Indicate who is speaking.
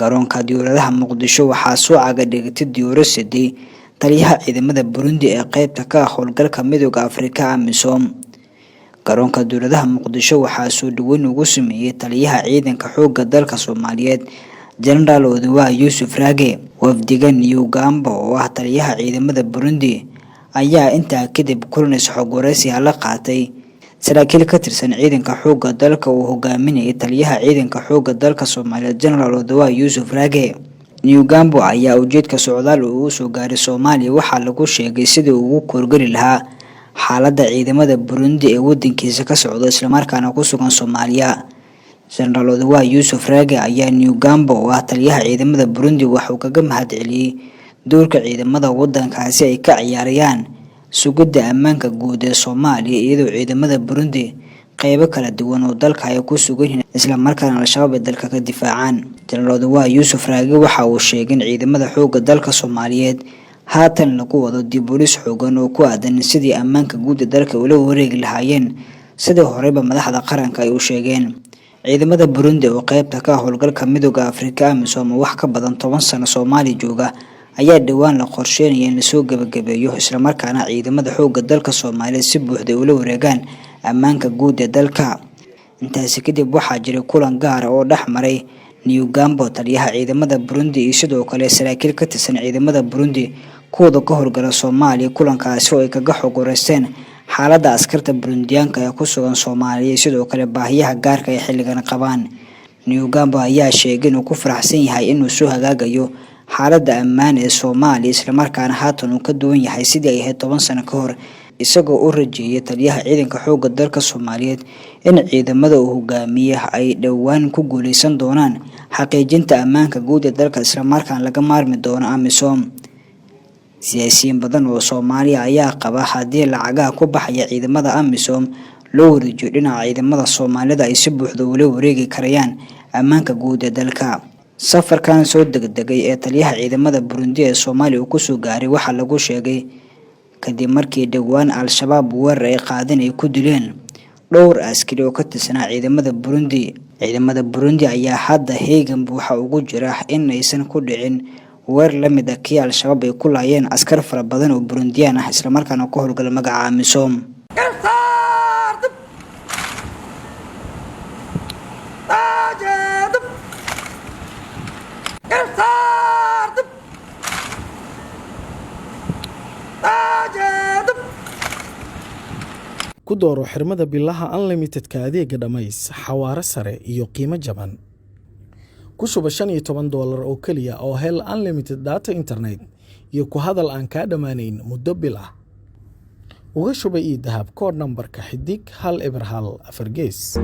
Speaker 1: Garoonka diyaaradaha Muqdisho waxaa soo caga dhigtay diyaarad siday taliyaha ciidamada Burundi ee qaybta ka ah howlgalka Midowga Afrika AMISOM. Garoonka diyaaradaha Muqdisho waxaa soo dhaweyn ugu sameeyay taliyaha ciidanka xoogga dalka Soomaaliyeed Jenaraal Odawa Yuusuf Raage. Wafdiga Niyugamba oo ah taliyaha ciidamada Burundi ayaa intaa kadib kulan is-xog wareysi la qaatay saraakiil ka tirsan ciidanka xoogga dalka uu hogaaminayay taliyaha ciidanka xoogga dalka Soomaaliyeed Jenaraal Odawa Yuusuf Raage. Niyugamba ayaa ujeedka socdaal uu u soo gaaray Soomaaliya waxaa lagu sheegay sidii uu ugu korgeli lahaa xaaladda ciidamada Burundi ee wadankiisa ka socda islamarkaana ku sugan Soomaaliya. Jenaraal Odawa Yuusuf Raage ayaa Niyugamba oo ah taliyaha ciidamada Burundi waxa uu kaga mahadceliyay doorka ciidamada wadankaasi ay ka ciyaarayaan sugidda ammaanka guud ee Soomaaliya, iyadoo ciidamada Burundi qaybo kala duwan oo dalka ay ku sugan yihiin islamarkaana Al-Shabaab ay dalka ka difaacaan. Jenaraal Odawa Yuusuf Raage waxa uu sheegay in ciidamada xoogga dalka Soomaaliyeed haatan lagu wado dib u dhis xooggan oo ku aadan sidii ammaanka guud ee dalka ula wareegi lahaayeen, sidii horeyba madaxda qaranka ay u sheegeen. Ciidamada Burundi oo qaybta ka ah howlgalka Midowga Afrika AMISOM oo wax ka badan 10 sano Soomaaliya jooga ayaa dhowaan la qorsheynaya in lasoo gabagabeeyo islamarkaana ciidamada xoogga dalka Soomaaliyeed si buuxda ula wareegaan ammaanka guud ee dalka. Intaasi kadib waxaa jiray kulan gaar ah oo dhex maray Niyugamba taliyaha ciidamada Burundi iyo sidoo kale saraakiil ka tirsan ciidamada Burundi kuwooda ka howlgala Soomaaliya, kulankaasi oo ay kaga xog wareysteen xaaladda askarta Burundiyaanka ee ku sugan Soomaaliya iyo sidoo kale baahiyaha gaarka ah ee xilligan qabaan. Niyugamba ayaa sheegay inuu ku faraxsan yahay inuu soo hagaagayo xaaladda ammaan ee Soomaaliya islamarkaana haatan uu ka duwan yahay sidii ay ahayd 10 sano ka hor, isagoo u rajeeyay taliyaha ciidanka xoogga dalka Soomaaliyeed in ciidamada uu hogaamiye ay dhowaan ku guuleysan doonaan xaqiijinta ammaanka guud ee dalka islamarkaana laga maarmi doono AMISOM. Siyaasiyiin badan oo Soomaaliya ayaa qaba haddii lacagaha ku baxaya ciidamada AMISOM loo wareejiyo dhinaca ciidamada Soomaalida ay si buuxda ula wareegi karayaan ammaanka guud ee dalka. Safarkan soo degdegay ee taliyaha ciidamada Burundi ee Soomaaliya uu kusoo gaaray waxaa lagu sheegay kadib markii dhowaan Al-Shabaab weerar ay qaadeen ay ku dileen dhowr askari oo ka tirsanaa ciidamada Burundi. Ciidamada Burundi ayaa hadda heegan buuxa ugu jira in aysan ku dhicin weer la mid ah kii Al-Shabaab ay ku laayeen askar fara badan oo Burundiyaan ah islamarkaana ku howlgala magaca AMISOM.
Speaker 2: Ku dooro xirmada bilaha unlimitedka adeega dhammays, xawaare sare iyo qiimo jaban. Ku shuba $15 oo keliya oo hel unlimited data internet iyo ku hadal aan kaa dhammaanayn muddo bil ah. Uga shuba eDahab koodh nambarka xidig 101 4 gees.